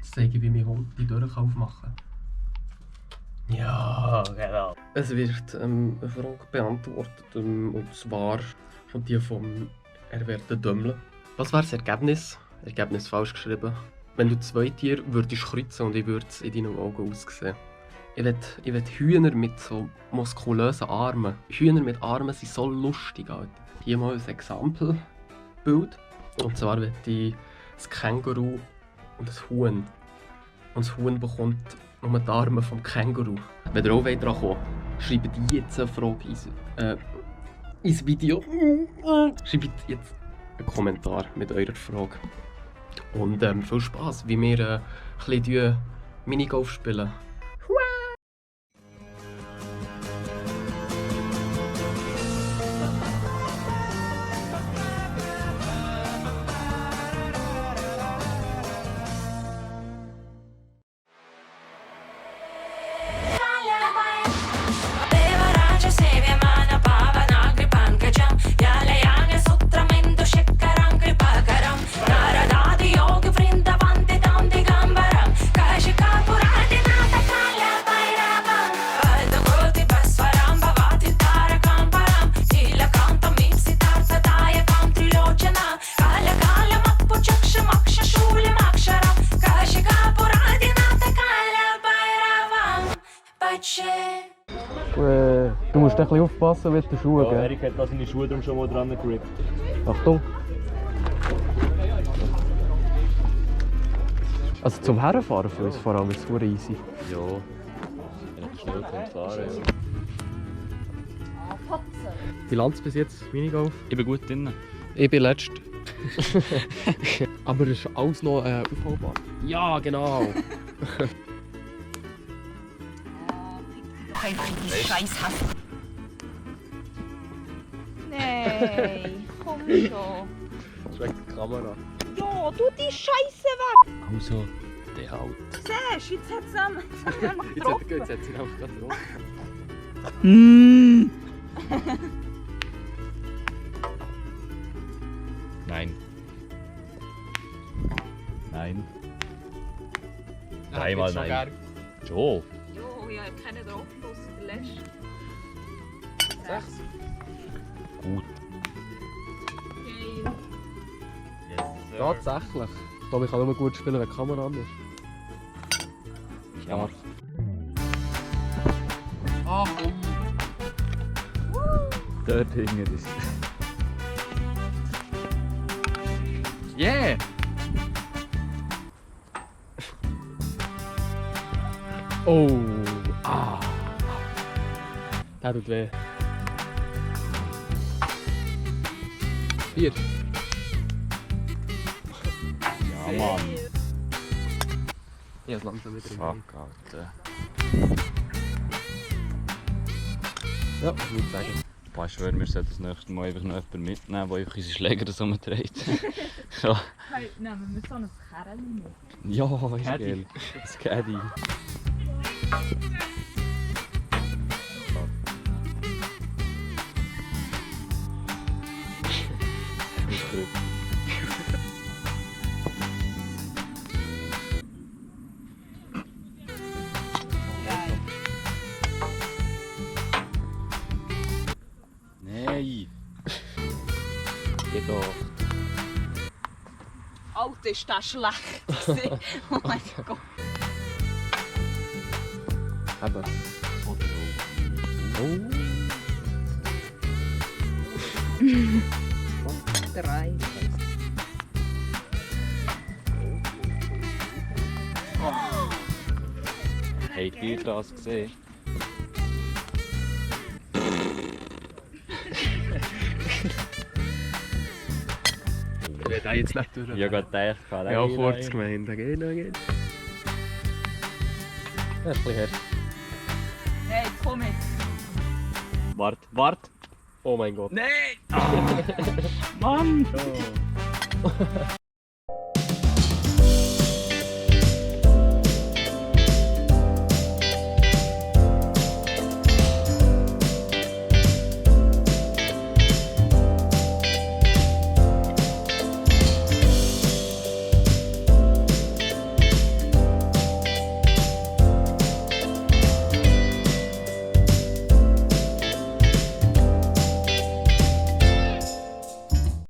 Jetzt zeige ich, wie mein Hund die Tür aufmachen kann. Ja, genau. Es wird eine Frage beantwortet, und zwar von die vom erwähnten Dömmle. Was wäre das Ergebnis? Ergebnis falsch geschrieben. Wenn du 2 Tiere würdest kreuzen und ich würde es in deinen Augen aussehen. Ich will Hühner mit so muskulösen Armen. Hühner mit Armen sind so lustig, Alter. Hier mal ein Exempelbild. Und zwar will ich ein Känguru und ein Huhn. Und das Huhn bekommt nur die Arme vom Känguru. Wenn ihr auch dran kommt, schreibt jetzt eine Frage ins Video. Schreibt jetzt einen Kommentar mit eurer Frage. Und viel Spaß, wie wir ein bisschen Minigolf spielen. Du musst ein bisschen aufpassen mit den Schuhen, gell? Erik hat da seine Schuhe drum schon mal dran gerippt. Achtung! Also zum Herfahren für uns vor allem ist es super easy. Ja, wenn ich schnell fahren kann. Bilanz bis jetzt, Minigolf? Ich bin gut drin. Ich bin letzt. Aber es ist alles noch aufholbar. Ja, genau! Die Scheiß hast. Nein, komm schon. Das ist die Kamera. Ja, du die Scheiße weg! Also, der halt. Siehst du, jetzt hat sie einfach getroffen. Jetzt hat sie einfach gerade drauf. Nein. Nein. Dreimal nein. Schon. Jo, ich habe keinen drauf, ausser der letzte. 6. Gut. Geil. Yes, Tatsächlich. Tom, ich kann nur gut spielen, wenn die Kamera an ist. Ja. Ah, komm! Dort hinten ist. Yeah! Oh! Ah! Der tut weh. 4. Ja, Mann. Ich hab's langsam wieder im Fuck, Blick. Alter. Ja, ich würde sagen. Boah, ich schwöre, wir sollten das nächste Mal einfach noch jemanden mitnehmen, der einfach unsere Schläger so umdreht. Ja. Hey, nehmen wir so ein Kerl mit. Ja, ist Caddy. geil. Das Caddy. Nein! Geht doch. Alter, ist das schlecht gewesen. Oh mein Gott. Eben. Oh! 3. Habt ihr das gesehen? Ich will den jetzt nicht durch. Ich habe gerade gedacht, Ja, kurz gemeint. Geht. Das ist ein bisschen hart. Hey, komm mit. Wart! Oh mein Gott. Nein! Mann! Oh.